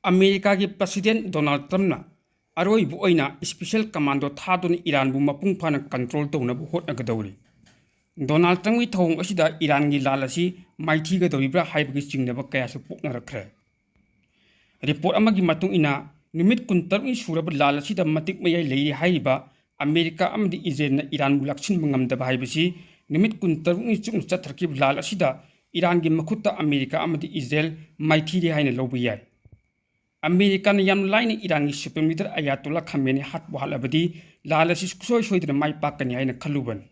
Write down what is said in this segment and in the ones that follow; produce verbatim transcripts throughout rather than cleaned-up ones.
ꯑꯃꯦꯔꯤꯀꯥꯒꯤ president Donald ꯇ꯭ꯔꯝꯞꯅ ꯑꯔꯣꯏꯕ ꯑꯣꯏꯅ ꯏꯁꯄꯤꯁꯦꯜ ꯀꯃꯥꯟꯗꯣ ꯊꯥꯗꯨꯅ ꯏꯔꯥꯟꯕꯨ ꯃꯄꯨꯡ ꯐꯥꯅ ꯀꯟꯇ꯭ꯔꯣꯜ ꯇꯧꯅꯕ ꯍꯣꯠꯅꯒꯗꯧꯔꯤ꯫ ꯗꯣꯅꯥꯜꯗ ꯇ꯭ꯔꯝꯞꯀꯤ ꯊꯧꯑꯣꯡ ꯑꯁꯤꯗ ꯏꯔꯥꯟꯒꯤ ꯂꯥꯜ ꯑꯁꯤ ꯃꯥꯏꯊꯤꯒꯗꯧꯔꯤꯕ꯭ꯔꯥ ꯍꯥꯏꯕꯒꯤ ꯆꯤꯡꯅꯕ ꯀꯌꯥꯁꯨ ꯄꯣꯛꯅꯔꯛꯈ꯭ꯔꯦ꯫ ꯔꯤꯄꯣꯔꯠ ꯑꯃꯒꯤ ꯃꯇꯨꯡ ꯏꯟꯅ, ꯅꯨꯃꯤꯠ ꯀꯨꯟꯇꯔꯨꯛꯅꯤ ꯁꯨꯔꯕ ꯂꯥꯜ ꯑꯁꯤꯗ ꯃꯇꯤꯛ ꯃꯌꯥꯏ ꯂꯩꯔꯤ ꯍꯥꯏꯔꯤꯕ ꯑꯃꯦꯔꯤꯀꯥ ꯑꯃꯗꯤ ꯏꯖꯔꯦꯜꯅ ꯏꯔꯥꯟꯕꯨ ꯂꯥꯛꯁꯤꯟꯕ ꯉꯝꯗꯕ ꯍꯥꯏꯕꯁꯤ ꯅꯨꯃꯤꯠ ꯀꯨꯟꯇꯔꯨꯛꯅꯤ ꯆꯨꯞꯅ ꯆꯠꯊꯔꯛꯈꯤꯕ ꯂꯥꯜ ꯑꯁꯤꯗ ꯏꯔꯥꯟꯒꯤ ꯃꯈꯨꯠꯇ ꯑꯃꯦꯔꯤꯀꯥ ꯑꯃꯗꯤ ꯏꯖꯔꯦꯜ ꯃꯥꯏꯊꯤꯔꯦ ꯍꯥꯏꯅ ꯂꯧꯕ ꯌꯥꯏ꯫ ꯑꯃꯦꯔꯤꯀꯥꯅ ꯌꯥꯝ ꯂꯥꯏꯅ ꯏꯔꯥꯟꯒꯤ ꯁꯨꯄ꯭ꯔꯤꯝ ꯂꯤꯗꯔ ꯑꯌꯥꯇꯣꯜꯂꯥ ꯈꯥꯃꯦꯅꯤ ꯍꯥꯠꯄꯨ ꯍꯥꯠꯂꯕꯗꯤ ꯂꯥꯜ ꯑꯁꯤ ꯁꯨꯡꯁꯣꯏ ꯁꯣꯏꯗꯅ ꯃꯥꯏ ꯄꯥꯛꯀꯅꯤ ꯍꯥꯏꯅ ꯈꯜꯂꯨꯕꯅꯤ꯫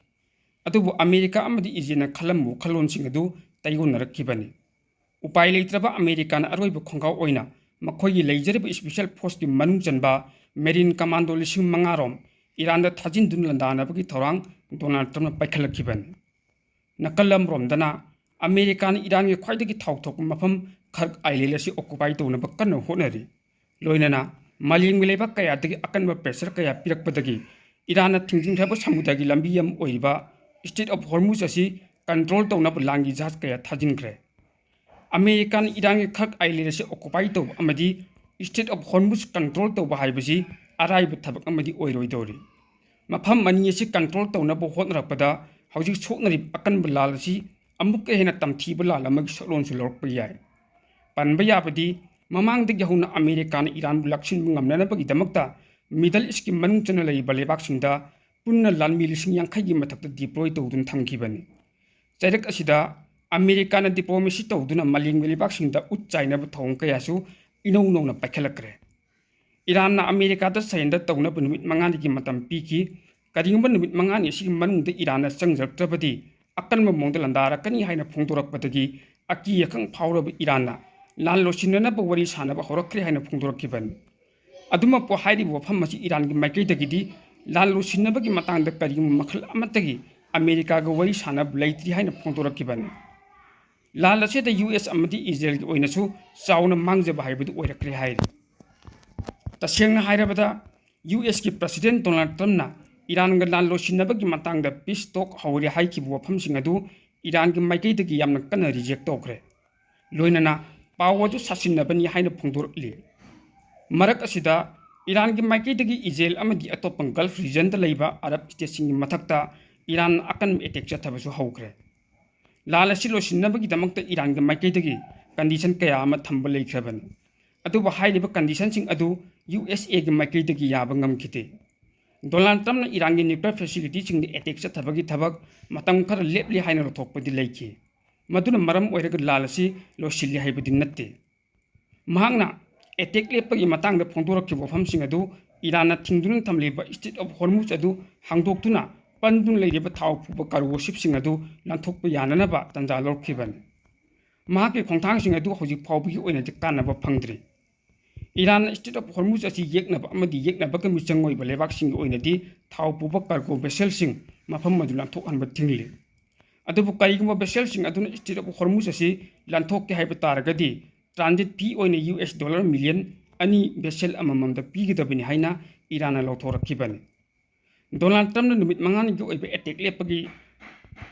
ꯑꯗꯨꯕꯨ ꯑꯃꯦꯔꯤꯀꯥ ꯑꯃꯗꯤ ꯏꯖꯔꯦꯜꯅ ꯈꯜꯂꯝꯕ ꯋꯥꯈꯜꯂꯣꯟꯁꯤꯡ ꯑꯗꯨ ꯇꯩꯑꯣꯟꯅꯔꯛꯈꯤꯕꯅꯤ꯫ ꯎꯄꯥꯏ ꯂꯩꯇ꯭ꯔꯕ ꯑꯃꯦꯔꯤꯀꯥꯅ ꯑꯔꯣꯏꯕ ꯈꯣꯡꯒꯥꯎ ꯑꯣꯏꯅ ꯃꯈꯣꯏꯒꯤ ꯂꯩꯖꯔꯤꯕ ꯏꯁꯄꯤꯁꯦꯜ ꯐꯣꯔꯁꯀꯤ ꯃꯅꯨꯡ ꯆꯟꯕ ꯃꯦꯔꯤꯟ ꯀꯃꯥꯟꯗꯣ ꯂꯤꯁꯤꯡ ꯃꯉꯥ ꯔꯣꯝ ꯏꯔꯥꯟꯗ ꯊꯥꯖꯤꯟꯗꯨꯅ ꯂꯥꯟꯗꯥꯅꯕꯒꯤ ꯊꯧꯔꯥꯡ ꯗꯣꯅꯥꯜꯗ ꯇ꯭ꯔꯝꯞꯅ ꯄꯥꯏꯈꯠꯂꯛꯈꯤꯕꯅꯤ꯫ ꯅꯥꯀꯜ ꯑꯃꯔꯣꯝꯗꯅ ꯑꯃꯦꯔꯤꯀꯥꯅ ꯏꯔꯥꯟꯒꯤ ꯈ꯭ꯋꯥꯏꯗꯒꯤ ꯊꯥꯎ ꯊꯣꯛꯄ ꯃꯐꯝ ꯈꯔꯛ ꯑꯥꯏꯂꯦꯟ ꯑꯁꯤ ꯑꯣꯀꯨꯄꯥꯏ ꯇꯧꯅꯕ ꯀꯟꯅ ꯍꯣꯠꯅꯔꯤ꯫ ꯂꯣꯏꯅꯅ ꯃꯥꯂꯦꯝꯒꯤ ꯂꯩꯕꯥꯛ ꯀꯌꯥꯗꯒꯤ ꯑꯀꯟꯕ ꯄ꯭ꯔꯦꯁꯔ ꯀꯌꯥ ꯄꯤꯔꯛꯄꯗꯒꯤ ꯏꯔꯥꯟꯅ ꯊꯤꯡꯖꯤꯟꯈ꯭ꯔꯕ ꯁꯃꯨꯗ꯭ꯔꯒꯤ ꯂꯝꯕꯤ ꯑꯃ ꯑꯣꯏꯔꯤꯕ ꯁ꯭ꯇ꯭ꯔꯦꯠ ꯑꯣꯐ ꯍꯣꯔꯃꯨꯖ ꯑꯁꯤ ꯀꯟꯇ꯭ꯔꯣꯜ ꯇꯧꯅꯕ ꯂꯥꯟꯒꯤ ꯖꯍꯥꯖ ꯀꯌꯥ ꯊꯥꯖꯤꯟꯈ꯭ꯔꯦ꯫ ꯑꯃꯦꯔꯤꯀꯥꯅ ꯏꯔꯥꯟꯒꯤ ꯈꯔꯛ ꯑꯥꯏꯂꯦꯟ ꯑꯁꯤ ꯑꯣꯀꯨꯄꯥꯏ ꯇꯧꯕ ꯑꯃꯗꯤ ꯁ꯭ꯇ꯭ꯔꯦꯠ ꯑꯣꯐ ꯍꯣꯔꯃꯨꯖ ꯀꯟꯇ꯭ꯔꯣꯜ ꯇꯧꯕ ꯍꯥꯏꯕꯁꯤ ꯑꯔꯥꯏꯕ ꯊꯕꯛ ꯑꯃꯗꯤ ꯑꯣꯏꯔꯣꯏꯗꯧꯔꯤ꯫ ꯃꯐꯝ ꯑꯅꯤ ꯑꯁꯤ ꯀꯟꯇ꯭ꯔꯣꯜ ꯇꯧꯅꯕ ꯍꯣꯠꯅꯔꯛꯄꯗ ꯍꯧꯖꯤꯛ ꯁꯣꯛꯅꯔꯤꯕ ꯑꯀꯟꯕ ꯂꯥꯜ ꯑꯁꯤ ꯑꯃꯨꯛꯀ ꯍꯦꯟꯅ ꯇꯝꯊꯤꯕ ꯂꯥꯜ ꯑꯃꯒꯤ ꯁꯛꯂꯣꯟꯁꯨ ꯂꯧꯔꯛꯄ ꯌꯥꯏ꯫ ꯄꯟꯕ ꯌꯥꯕꯗꯤ, ꯃꯃꯥꯡꯗꯒꯤ ꯍꯧꯅ ꯑꯃꯦꯔꯤꯀꯥꯅ ꯏꯔꯥꯟꯕꯨ ꯂꯥꯛꯁꯤꯟꯕ ꯉꯝꯅꯅꯕꯒꯤꯗꯃꯛꯇ ꯃꯤꯗꯜ ꯏꯁ꯭ꯠꯀꯤ ꯃꯅꯨꯡ ꯆꯟꯅ ꯂꯩꯔꯤꯕ ꯂꯩꯕꯥꯛꯁꯤꯡꯗ ꯄꯨꯟꯅ ꯂꯥꯟꯃꯤ ꯂꯤꯁꯤꯡ ꯌꯥꯡꯈꯩꯒꯤ ꯃꯊꯛꯇ ꯗꯤꯄ꯭ꯂꯣꯏ ꯇꯧꯗꯨꯅ ꯊꯝꯈꯤꯕꯅꯤ꯫ ꯆꯩꯔꯛ ꯑꯁꯤꯗ ꯑꯃꯦꯔꯤꯀꯥꯅ ꯗꯤꯄ꯭ꯂꯣꯃꯦꯁꯤ ꯇꯧꯗꯨꯅ ꯃꯥꯂꯦꯝꯒꯤ ꯂꯩꯕꯥꯛꯁꯤꯡꯗ ꯎꯠ ꯆꯥꯏꯅꯕ ꯊꯧꯑꯣꯡ ꯀꯌꯥꯁꯨ ꯏꯅꯧ ꯅꯧꯅ ꯄꯥꯏꯈꯠꯂꯛꯈ꯭ꯔꯦ꯫ ꯏꯔꯥꯟꯅ ꯑꯃꯦꯔꯤꯀꯥꯗ ꯁꯔꯦꯟꯗꯔ ꯇꯧꯅꯕ ꯅꯨꯃꯤꯠ ꯃꯉꯥꯅꯤꯒꯤ ꯃꯇꯝ ꯄꯤꯈꯤ꯫ ꯀꯔꯤꯒꯨꯝꯕ ꯅꯨꯃꯤꯠ ꯃꯉꯥꯅꯤ ꯑꯁꯤꯒꯤ ꯃꯅꯨꯡꯗ ꯏꯔꯥꯟꯅ ꯆꯪꯖꯔꯛꯇ꯭ꯔꯕꯗꯤ ꯑꯀꯟꯕ ꯃꯑꯣꯡꯗ ꯂꯥꯟꯗꯥꯔꯛꯀꯅꯤ ꯍꯥꯏꯅ ꯐꯣꯡꯗꯣꯔꯛꯄꯗꯒꯤ ꯑꯀꯤ ꯑꯈꯪ ꯐꯥꯎꯔꯕ ꯏꯔꯥꯟꯅ ꯂꯥꯟ ꯂꯣꯏꯁꯤꯟꯅꯅꯕ ꯋꯥꯔꯤ ꯁꯥꯅꯕ ꯍꯧꯔꯛꯈ꯭ꯔꯦ ꯍꯥꯏꯅ ꯐꯣꯡꯗꯣꯔꯛꯈꯤꯕꯅꯤ꯫ ꯑꯗꯨꯃꯛꯄꯨ ꯍꯥꯏꯔꯤꯕ ꯋꯥꯐꯝ ꯑꯁꯤ ꯏꯔꯥꯟꯒꯤ ꯃꯥꯏꯀꯩꯗꯒꯤꯗꯤ ꯂꯥꯟ ꯂꯣꯏꯁꯤꯟꯅꯕꯒꯤ ꯃꯇꯥꯡꯗ ꯀꯔꯤꯒꯨꯝꯕ ꯃꯈꯜ ꯑꯃꯠꯇꯒꯤ ꯑꯃꯦꯔꯤꯀꯥꯒ ꯋꯥꯔꯤ ꯁꯥꯅꯕ ꯂꯩꯇ꯭ꯔꯤ ꯍꯥꯏꯅ ꯐꯣꯡꯗꯣꯔꯛꯈꯤꯕꯅꯤ꯫ ꯂꯥꯟ ꯑꯁꯤꯗ ꯌꯨ ꯑꯦꯁ ꯑꯃꯗꯤ ꯏꯖꯔꯦꯜꯒꯤ ꯑꯣꯏꯅꯁꯨ ꯆꯥꯎꯅ ꯃꯥꯡꯖꯕ ꯍꯥꯏꯕꯗꯨ ꯑꯣꯏꯔꯛꯈ꯭ꯔꯦ ꯍꯥꯏꯔꯤ꯫ ꯇꯁꯦꯡꯅ ꯍꯥꯏꯔꯕꯗ, ꯌꯨ ꯑꯦꯁꯀꯤ ꯄ꯭ꯔꯁꯤꯗꯦꯟ ꯗꯣꯅꯥꯜꯗ ꯇ꯭ꯔꯝꯞꯅ ꯏꯔꯥꯟꯒ ꯂꯥꯟ ꯂꯣꯏꯁꯤꯟꯅꯕꯒꯤ ꯃꯇꯥꯡꯗ ꯄꯤꯁ ꯇꯣꯛ ꯍꯧꯔꯦ ꯍꯥꯏꯈꯤꯕ ꯋꯥꯐꯝꯁꯤꯡ ꯑꯗꯨ ꯏꯔꯥꯟꯒꯤ ꯃꯥꯏꯀꯩꯗꯒꯤ ꯌꯥꯝꯅ ꯀꯟꯅ ꯔꯤꯖꯦꯛ ꯇꯧꯈ꯭ꯔꯦ꯫ ꯂꯣꯏꯅꯅ ꯄꯥꯎ ꯑꯗꯨ ꯁꯥꯁꯤꯟꯅꯕꯅꯤ ꯍꯥꯏꯅ ꯐꯣꯡꯗꯣꯔꯛꯂꯤ꯫ ꯃꯔꯛ ꯑꯁꯤꯗ ꯏꯔꯥꯟꯒꯤ ꯃꯥꯏꯀꯩꯗꯒꯤ ꯏꯖꯔꯦꯜ ꯑꯃꯗꯤ ꯑꯇꯣꯞꯄ ꯒꯜꯐ ꯔꯤꯖꯟꯗ ꯂꯩꯕ ꯑꯔꯕ ꯁ꯭ꯇꯦꯠꯁꯤꯡꯒꯤ ꯃꯊꯛꯇ ꯏꯔꯥꯟꯅ ꯑꯀꯟꯕ ꯑꯦꯇꯦꯛ ꯆꯠꯊꯕꯁꯨ ꯍꯧꯈ꯭ꯔꯦ꯫ ꯂꯥꯟ ꯑꯁꯤ ꯂꯣꯏꯁꯤꯟꯅꯕꯒꯤꯗꯃꯛꯇ ꯏꯔꯥꯟꯒꯤ ꯃꯥꯏꯀꯩꯗꯒꯤ ꯀꯟꯗꯤꯁꯟ ꯀꯌꯥ ꯑꯃ ꯊꯝꯕ ꯂꯩꯈ꯭ꯔꯕꯅꯤ꯫ ꯑꯗꯨꯕꯨ ꯍꯥꯏꯔꯤꯕ ꯀꯟꯗꯤꯁꯟꯁꯤꯡ ꯑꯗꯨ ꯌꯨ ꯑꯦꯁ ꯑꯦꯒꯤ ꯃꯥꯏꯀꯩꯗꯒꯤ ꯌꯥꯕ ꯉꯝꯈꯤꯗꯦ꯫ ꯗꯣꯅꯥꯜꯗ ꯇ꯭ꯔꯝꯞꯅ ꯏꯔꯥꯟꯒꯤ ꯅ꯭ꯌꯨꯀ꯭ꯂꯤꯌꯔ ꯐꯦꯁꯤꯂꯤꯇꯤꯁꯤꯡꯗ ꯑꯦꯇꯦꯛ ꯆꯠꯊꯕꯒꯤ ꯊꯕꯛ ꯃꯇꯝ ꯈꯔ ꯂꯦꯞꯂꯤ ꯍꯥꯏꯅ ꯂꯧꯊꯣꯛꯄꯗꯤ ꯂꯩꯈꯤ꯫ ꯃꯗꯨꯅ ꯃꯔꯝ ꯑꯣꯏꯔꯒ ꯂꯥꯟ ꯑꯁꯤ ꯂꯣꯏꯁꯤꯜꯂꯤ ꯍꯥꯏꯕꯗꯤ ꯅꯠꯇꯦ꯫ ꯃꯍꯥꯛꯅ ꯑꯦꯇꯦꯛ ꯂꯦꯞꯄꯒꯤ ꯃꯇꯥꯡꯗ ꯐꯣꯡꯗꯣꯔꯛꯈꯤꯕ ꯋꯥꯐꯝꯁꯤꯡ ꯑꯗꯨ ꯏꯔꯥꯟꯅ ꯊꯤꯡꯗꯨꯅ ꯊꯝꯂꯤꯕ ꯁ꯭ꯇ꯭ꯔꯦꯠ ꯑꯣꯐ ꯍꯣꯔꯃꯨꯖ ꯑꯗꯨ ꯍꯥꯡꯗꯣꯛꯇꯨꯅ ꯄꯟꯗꯨꯅ ꯂꯩꯔꯤꯕ ꯊꯥꯎ ꯄꯨꯕ ꯀꯥꯔꯒꯣ ꯁꯤꯞꯁꯤꯡ ꯑꯗꯨ ꯂꯥꯟꯊꯣꯛꯄ ꯌꯥꯅꯅꯕ ꯇꯥꯟꯖꯥ ꯂꯧꯔꯛꯈꯤꯕꯅꯤ꯫ ꯃꯍꯥꯛꯀꯤ ꯈꯣꯡꯊꯥꯡꯁꯤꯡ ꯑꯗꯨ ꯍꯧꯖꯤꯛ ꯐꯥꯎꯕꯒꯤ ꯑꯣꯏꯅꯗꯤ ꯀꯥꯟꯅꯕ ꯐꯪꯗ꯭ꯔꯤ꯫ ꯏꯔꯥꯟꯅ ꯁ꯭ꯇ꯭ꯔꯦꯠ ꯑꯣꯐ ꯍꯣꯔꯃꯨꯖ ꯑꯁꯤ ꯌꯦꯛꯅꯕ ꯑꯃꯗꯤ ꯌꯦꯛꯅꯕꯒ ꯃꯤꯆꯪ ꯑꯣꯏꯕ ꯂꯩꯕꯥꯛꯁꯤꯡꯒꯤ ꯑꯣꯏꯅꯗꯤ ꯊꯥꯎ ꯄꯨꯕ ꯀꯥꯔꯒꯣ ꯚꯦꯁꯦꯜꯁꯤꯡ ꯃꯐꯝ ꯑꯗꯨ ꯂꯥꯟꯊꯣꯛꯍꯟꯕ ꯊꯤꯡꯂꯤ꯫ ꯑꯗꯨꯕꯨ ꯀꯔꯤꯒꯨꯝꯕ ꯚꯦꯁꯦꯜꯁꯤꯡ ꯑꯗꯨꯅ ꯁ꯭ꯇ꯭ꯔꯦꯠ ꯑꯣꯐ ꯍꯣꯔꯃꯨꯖ ꯑꯁꯤ ꯂꯥꯟꯊꯣꯛꯀꯦ ꯍꯥꯏꯕ ꯇꯥꯔꯒꯗꯤ, ꯇ꯭ꯔꯥꯟꯖꯤꯠ ꯐꯤ ꯑꯣꯏꯅ ꯌꯨ ꯑꯦꯁ ꯗꯣꯂꯔ ꯃꯤꯂꯤꯌꯟ ꯑꯅꯤ ꯚꯦꯁꯦꯜ ꯑꯃꯃꯝꯗ ꯄꯤꯒꯗꯕꯅꯤ ꯍꯥꯏꯅ ꯏꯔꯥꯟꯅ ꯂꯥꯎꯊꯣꯔꯛꯈꯤꯕꯅꯤ꯫ ꯗꯣꯅꯥꯜꯗ ꯇ꯭ꯔꯝꯞꯅ ꯅꯨꯃꯤꯠ ꯃꯉꯥꯅꯤꯒꯤ ꯑꯣꯏꯕ ꯑꯦꯇꯦꯛ ꯂꯦꯞꯄꯒꯤ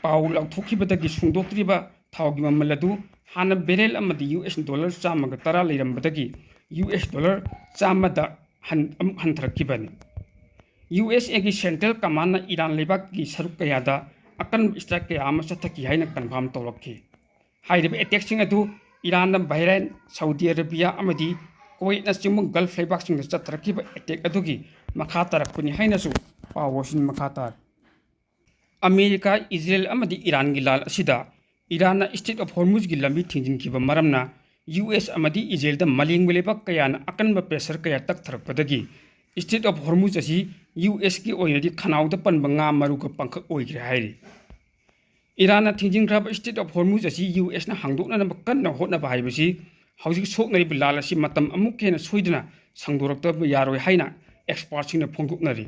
ꯄꯥꯎ ꯂꯥꯎꯊꯣꯛꯈꯤꯕꯗꯒꯤ ꯁꯨꯡꯗꯣꯛꯇ꯭ꯔꯤꯕ ꯊꯥꯎꯒꯤ ꯃꯃꯜ ꯑꯗꯨ ꯍꯥꯟꯅ ꯕꯦꯔꯦꯜ ꯑꯃꯗ ꯌꯨ ꯑꯦꯁ ꯗꯣꯂꯔ ꯆꯥꯝꯃꯒ ꯇꯔꯥ ꯂꯩꯔꯝꯕꯗꯒꯤ ꯌꯨ ꯑꯦꯁ ꯗꯣꯂꯔ ꯆꯥꯝꯃꯗ ꯍꯟ-, ꯑꯃꯨꯛ ꯍꯟꯊꯔꯛꯈꯤꯕꯅꯤ꯫ ꯌꯨ ꯑꯦꯁ ꯑꯦꯒꯤ ꯁꯦꯟꯇ꯭ꯔꯦꯜ ꯀꯃꯥꯟꯅ ꯏꯔꯥꯟ ꯂꯩꯕꯥꯛꯀꯤ ꯁꯔꯨꯛ ꯀꯌꯥꯗ ꯑꯀꯟꯕ ꯁ꯭ꯇ꯭ꯔꯥꯏꯛ ꯀꯌꯥ ꯑꯃ ꯆꯠꯊꯈꯤ ꯍꯥꯏꯅ ꯀꯟꯐꯥꯔꯝ ꯇꯧꯔꯛꯈꯤ꯫ ꯍꯥꯏꯔꯤꯕ ꯑꯦꯇꯦꯛꯁꯤꯡ ꯑꯗꯨ ꯏꯔꯥꯟꯅ ꯕꯍꯔꯦꯟ, ꯁꯥꯎꯗꯤ ꯑꯔꯥꯕꯤꯌꯥ ꯑꯃꯗꯤ ꯀꯨꯋꯦꯠꯅꯆꯤꯡꯕ ꯒꯜꯐ ꯂꯩꯕꯥꯛꯁꯤꯡꯗ ꯆꯠꯊꯔꯛꯈꯤꯕ ꯑꯦꯇꯦꯛ ꯑꯗꯨꯒꯤ ꯃꯈꯥ ꯇꯥꯔꯛꯄꯅꯤ ꯍꯥꯏꯅꯁꯨ ꯄꯥꯎ ꯑꯁꯤꯅ ꯃꯈꯥ ꯇꯥꯔꯤ꯫ ꯑꯃꯦꯔꯤꯀꯥ, ꯏꯖꯔꯦꯜ ꯑꯃꯗꯤ ꯏꯔꯥꯟꯒꯤ ꯂꯥꯟ ꯑꯁꯤꯗ ꯏꯔꯥꯟꯅ ꯁ꯭ꯇ꯭ꯔꯦꯠ ꯑꯣꯐ ꯍꯣꯔꯃꯨꯖꯒꯤ ꯂꯝꯕꯤ ꯊꯤꯡꯖꯤꯟꯈꯤꯕ ꯃꯔꯝꯅ ꯌꯨ ꯑꯦꯁ ꯑꯃꯗꯤ ꯏꯖꯔꯦꯜꯗ ꯃꯥꯂꯦꯝꯒꯤ ꯂꯩꯕꯥꯛ ꯀꯌꯥꯅ ꯑꯀꯟꯕ ꯄ꯭ꯔꯦꯁꯔ ꯀꯌꯥ ꯇꯛꯊꯔꯛꯄꯗꯒꯤ ꯁ꯭ꯇ꯭ꯔꯦꯠ ꯑꯣꯐ ꯍꯣꯔꯃꯨꯖ ꯑꯁꯤ ꯌꯨ ꯑꯦꯁꯀꯤ ꯑꯣꯏꯅꯗꯤ ꯈꯅꯥꯎꯗ ꯄꯟꯕ ꯉꯥ ꯃꯔꯨꯒ ꯄꯪꯈꯛ ꯑꯣꯏꯈ꯭ꯔꯦ ꯍꯥꯏꯔꯤ꯫ ꯏꯔꯥꯟꯅ ꯊꯤꯡꯖꯤꯟꯈ꯭ꯔꯕ ꯁ꯭ꯇ꯭ꯔꯦꯠ ꯑꯣꯐ ꯍꯣꯔꯃꯨꯖ ꯑꯁꯤ ꯌꯨ ꯑꯦꯁꯅ ꯍꯥꯡꯗꯣꯛꯅꯅꯕ ꯀꯟꯅ ꯍꯣꯠꯅꯕ ꯍꯥꯏꯕꯁꯤ ꯍꯧꯖꯤꯛ ꯁꯣꯛꯅꯔꯤꯕ ꯂꯥꯟ ꯑꯁꯤ ꯃꯇꯝ ꯑꯃꯨꯛ ꯍꯦꯟꯅ ꯁꯣꯏꯗꯅ ꯁꯥꯡꯗꯣꯔꯛꯇꯕ ꯌꯥꯔꯣꯏ ꯍꯥꯏꯅ ꯑꯦꯛꯁꯄꯥꯔꯠꯁꯤꯡꯅ ꯐꯣꯡꯗꯣꯛꯅꯔꯤ꯫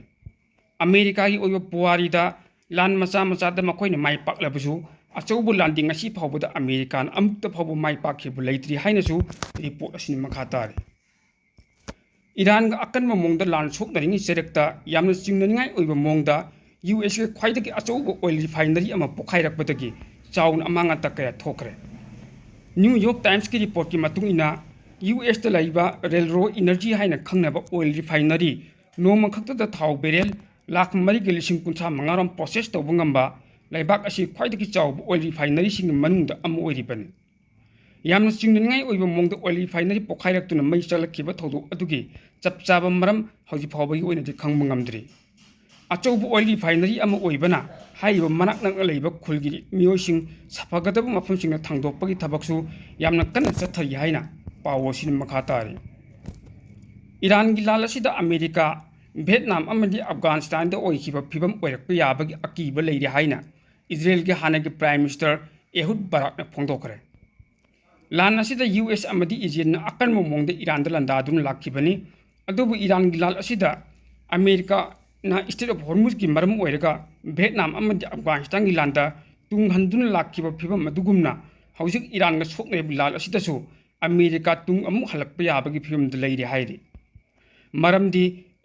ꯑꯃꯦꯔꯤꯀꯥꯒꯤ ꯑꯣꯏꯕ ꯄꯨꯋꯥꯔꯤꯗ ꯂꯥꯟ ꯃꯆꯥ ꯃꯆꯥꯗ ꯃꯈꯣꯏꯅ ꯃꯥꯏ ꯄꯥꯛꯂꯕꯁꯨ, ꯑꯆꯧꯕ ꯂꯥꯟꯗꯤ ꯉꯁꯤ ꯐꯥꯎꯕꯗ ꯑꯃꯦꯔꯤꯀꯥꯅ ꯑꯃꯨꯛꯇ ꯐꯥꯎꯕ ꯃꯥꯏ ꯄꯥꯛꯈꯤꯕ ꯂꯩꯇ꯭ꯔꯤ ꯍꯥꯏꯅꯁꯨ ꯔꯤꯄꯣꯔꯠ ꯑꯁꯤꯅ ꯃꯈꯥ ꯇꯥꯔꯤ꯫ ꯏꯔꯥꯟꯒ ꯑꯀꯟꯕ ꯃꯑꯣꯡꯗ ꯂꯥꯟ ꯁꯣꯛꯅꯔꯤꯉꯩ ꯆꯩꯔꯛꯇ ꯌꯥꯝꯅ ꯆꯤꯡꯅꯅꯤꯡꯉꯥꯏ ꯑꯣꯏꯕ ꯃꯑꯣꯡꯗ ꯌꯨ ꯑꯦꯁꯀꯤ ꯈ꯭ꯋꯥꯏꯗꯒꯤ ꯑꯆꯧꯕ ꯑꯣꯏꯜ ꯔꯤꯐꯥꯏꯅꯔꯤ ꯑꯃ ꯄꯣꯈꯥꯏꯔꯛꯄꯗꯒꯤ ꯆꯥꯎꯅ ꯑꯃꯥꯡ ꯑꯇꯥ ꯀꯌꯥ ꯊꯣꯛꯈ꯭ꯔꯦ꯫ New York Timesꯀꯤ reportꯀꯤ ꯃꯇꯨꯡ ꯏꯟꯅ, ꯌꯨ ꯑꯦꯁꯇ ꯂꯩꯕ ꯔꯦꯜꯔꯣ ꯏꯅꯔꯖꯤ ꯍꯥꯏꯅ ꯈꯪꯅꯕ oil refinery ꯅꯣꯡꯃ ꯈꯛꯇꯗ ꯊꯥꯎ barrel ꯂꯥꯈ ꯃꯔꯤꯒ ꯂꯤꯁꯤꯡ ꯀꯨꯟꯊ꯭ꯔꯥ ꯃꯉꯥꯔꯣꯝ process ꯇꯧꯕ ꯉꯝꯕ ꯂꯩꯕꯥꯛ ꯑꯁꯤ ꯈ꯭ꯋꯥꯏꯗꯒꯤ ꯆꯥꯎꯕ oil refineryꯁꯤꯡꯒꯤ ꯃꯅꯨꯡꯗ ꯑꯃ ꯑꯣꯏꯔꯤꯕꯅꯤ꯫ ꯌꯥꯝꯅ ꯆꯤꯡꯅꯅꯤꯡꯉꯥꯏ ꯑꯣꯏꯕ ꯃꯑꯣꯡꯗ oil refinery ꯄꯣꯈꯥꯏꯔꯛꯇꯨꯅ ꯃꯩ ꯆꯥꯛꯂꯛꯈꯤꯕ ꯊꯧꯗꯣꯛ ꯑꯗꯨꯒꯤ ꯆꯞ ꯆꯥꯕ ꯃꯔꯝ ꯍꯧꯖꯤꯛ ꯐꯥꯎꯕꯒꯤ ꯑꯣꯏꯅꯗꯤ ꯈꯪꯕ ꯉꯝꯗ꯭ꯔꯤ꯫ ꯑꯆꯧꯕ oil refinery ꯑꯃ ꯑꯣꯏꯕꯅ ꯍꯥꯏꯔꯤꯕ ꯃꯅꯥꯛ ꯅꯛꯅ ꯂꯩꯕ ꯈꯨꯜꯒꯤ ꯃꯤꯑꯣꯏꯁꯤꯡ ꯁꯥꯐꯒꯗꯕ ꯃꯐꯝꯁꯤꯡꯗ ꯊꯥꯡꯗꯣꯛꯄꯒꯤ ꯊꯕꯛꯁꯨ ꯌꯥꯝꯅ ꯀꯟꯅ ꯆꯠꯊꯔꯤ ꯍꯥꯏꯅ ꯄꯥꯎ ꯑꯁꯤꯅ ꯃꯈꯥ ꯇꯥꯔꯤ꯫ ꯏꯔꯥꯟꯒꯤ ꯂꯥꯟ ꯑꯁꯤꯗ ꯑꯃꯦꯔꯤꯀꯥ, ꯚꯤꯌꯦꯠꯅꯥꯝ ꯑꯃꯗꯤ ꯑꯐꯒꯥꯅꯤꯁꯇꯥꯟꯗ ꯑꯣꯏꯈꯤꯕ ꯐꯤꯕꯝ ꯑꯣꯏꯔꯛꯄ ꯌꯥꯕꯒꯤ ꯑꯀꯤꯕ ꯂꯩꯔꯤ ꯍꯥꯏꯅ ꯏꯖꯔꯦꯜꯒꯤ ꯍꯥꯟꯅꯒꯤ Prime Minister ꯑꯦꯍꯨꯗ ꯕꯥꯔꯥꯛꯅ ꯐꯣꯡꯗꯣꯛꯈ꯭ꯔꯦ꯫ ꯂꯥꯟ ꯑꯁꯤꯗ ꯌꯨ ꯑꯦꯁ ꯑꯃꯗꯤ ꯏꯖꯔꯦꯜꯅ ꯑꯀꯟꯕ ꯃꯑꯣꯡꯗ ꯏꯔꯥꯟꯗ ꯂꯥꯟꯗꯥꯗꯨꯅ ꯂꯥꯛꯈꯤꯕꯅꯤ꯫ ꯑꯗꯨꯕꯨ ꯏꯔꯥꯟꯒꯤ ꯂꯥꯟ ꯑꯁꯤꯗ ꯑꯃꯦꯔꯤꯀꯥꯅ Strait of Hormuzꯀꯤ ꯃꯔꯝ ꯑꯣꯏꯔꯒ ꯚꯤꯌꯦꯠꯅꯥꯝ ꯑꯃꯗꯤ ꯑꯐꯒꯥꯅꯤꯁꯇꯥꯟꯒꯤ ꯂꯥꯟꯗ ꯇꯨꯡ ꯍꯟꯗꯨꯅ ꯂꯥꯛꯈꯤꯕ ꯐꯤꯕꯝ ꯑꯗꯨꯒꯨꯝꯅ ꯍꯧꯖꯤꯛ ꯏꯔꯥꯟꯒ ꯁꯣꯛꯅꯔꯤꯕ ꯂꯥꯟ ꯑꯁꯤꯗꯁꯨ ꯑꯃꯦꯔꯤꯀꯥ ꯇꯨꯡ ꯑꯃꯨꯛ ꯍꯜꯂꯛꯄ ꯌꯥꯕꯒꯤ ꯐꯤꯕꯝꯗ ꯂꯩꯔꯤ ꯍꯥꯏꯔꯤ꯫ ꯃꯔꯝꯗꯤ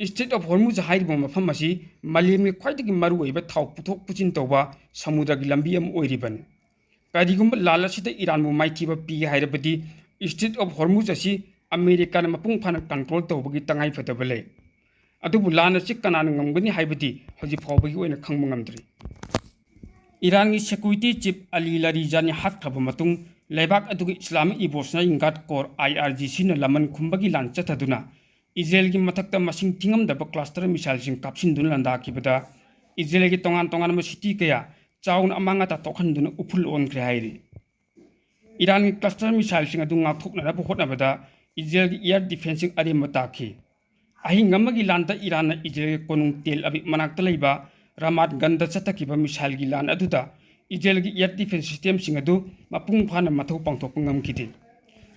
Strait of Hormuz ꯍꯥꯏꯔꯤꯕ ꯃꯐꯝ ꯑꯁꯤ ꯃꯥꯂꯦꯝꯒꯤ ꯈ꯭ꯋꯥꯏꯗꯒꯤ ꯃꯔꯨꯑꯣꯏꯕ ꯊꯥꯎ ꯄꯨꯊꯣꯛ ꯄꯨꯁꯤꯟ ꯇꯧꯕ ꯁꯃꯨꯗ꯭ꯔꯒꯤ ꯂꯝꯕꯤ ꯑꯃ ꯑꯣꯏꯔꯤꯕꯅꯤ꯫ ꯀꯔꯤꯒꯨꯝꯕ ꯂꯥꯟ ꯑꯁꯤꯗ ꯏꯔꯥꯟꯕꯨ ꯃꯥꯏꯊꯤꯕ ꯄꯤ ꯍꯥꯏꯔꯕꯗꯤ, Strait of Hormuz ꯑꯁꯤ ꯑꯃꯦꯔꯤꯀꯥꯅ ꯃꯄꯨꯡ ꯐꯥꯅ control ꯇꯧꯕꯒꯤ ꯇꯉꯥꯏꯐꯗꯕ ꯂꯩ꯫ ꯑꯗꯨꯕꯨ ꯂꯥꯟ ꯑꯁꯤ ꯀꯅꯥꯅ ꯉꯝꯒꯅꯤ ꯍꯥꯏꯕꯗꯤ ꯍꯧꯖꯤꯛ ꯐꯥꯎꯕꯒꯤ ꯑꯣꯏꯅ ꯈꯪꯕ ꯉꯝꯗ꯭ꯔꯤ꯫ ꯏꯔꯥꯟꯒꯤ security chief ꯑꯂꯤ ꯂꯥꯔꯤꯖꯥꯅꯤ ꯍꯥꯠꯈ꯭ꯔꯕ ꯃꯇꯨꯡ, ꯂꯩꯕꯥꯛ ꯑꯗꯨꯒꯤ Islamic Revolutionary Guard Corps, I R G Cꯅ ꯂꯃꯟ ꯈꯨꯝꯕꯒꯤ ꯂꯥꯟ ꯆꯠꯊꯗꯨꯅ ꯏꯖꯔꯦꯜꯒꯤ ꯃꯊꯛꯇ ꯃꯁꯤꯡ ꯊꯤꯉꯝꯗꯕ cluster missileꯁꯤꯡ ꯀꯥꯞꯁꯤꯟꯗꯨꯅ ꯂꯥꯟꯗꯥꯈꯤꯕꯗ ꯏꯖꯔꯦꯜꯒꯤ ꯇꯣꯉꯥꯟ ꯇꯣꯉꯥꯟꯕ city ꯀꯌꯥ ꯆꯥꯎꯅ ꯑꯃꯥꯡ ꯑꯇꯥ ꯊꯣꯛꯍꯟꯗꯨꯅ ꯎꯐꯨꯜ ꯑꯣꯟꯈ꯭ꯔꯦ ꯍꯥꯏꯔꯤ꯫ ꯏꯔꯥꯟꯒꯤ cluster missileꯁꯤꯡ ꯑꯗꯨ ꯉꯥꯛꯊꯣꯛꯅꯅꯕ ꯍꯣꯠꯅꯕꯗ ꯏꯖꯔꯦꯜꯒꯤ air defenceꯁꯤꯡ ꯑꯔꯦꯝꯕ ꯇꯥꯈꯤ꯫ ꯑꯍꯤꯡ ꯑꯃꯒꯤ ꯂꯥꯟꯗ ꯏꯔꯥꯟꯅ ꯏꯖꯔꯦꯜꯒꯤ ꯀꯣꯅꯨꯡ ꯇꯦꯜ ꯑꯕꯤꯕ ꯃꯅꯥꯛꯇ ꯂꯩꯕ ꯔꯥꯃꯥꯠ ꯒꯟꯗ ꯆꯠꯊꯈꯤꯕ missileꯒꯤ ꯂꯥꯟ ꯑꯗꯨꯗ ꯏꯖꯔꯦꯜꯒꯤ air defence systemꯁꯤꯡ ꯑꯗꯨ ꯃꯄꯨꯡ ꯐꯥꯅ ꯃꯊꯧ ꯄꯥꯡꯊꯣꯛꯄ ꯉꯝꯈꯤꯗꯦ꯫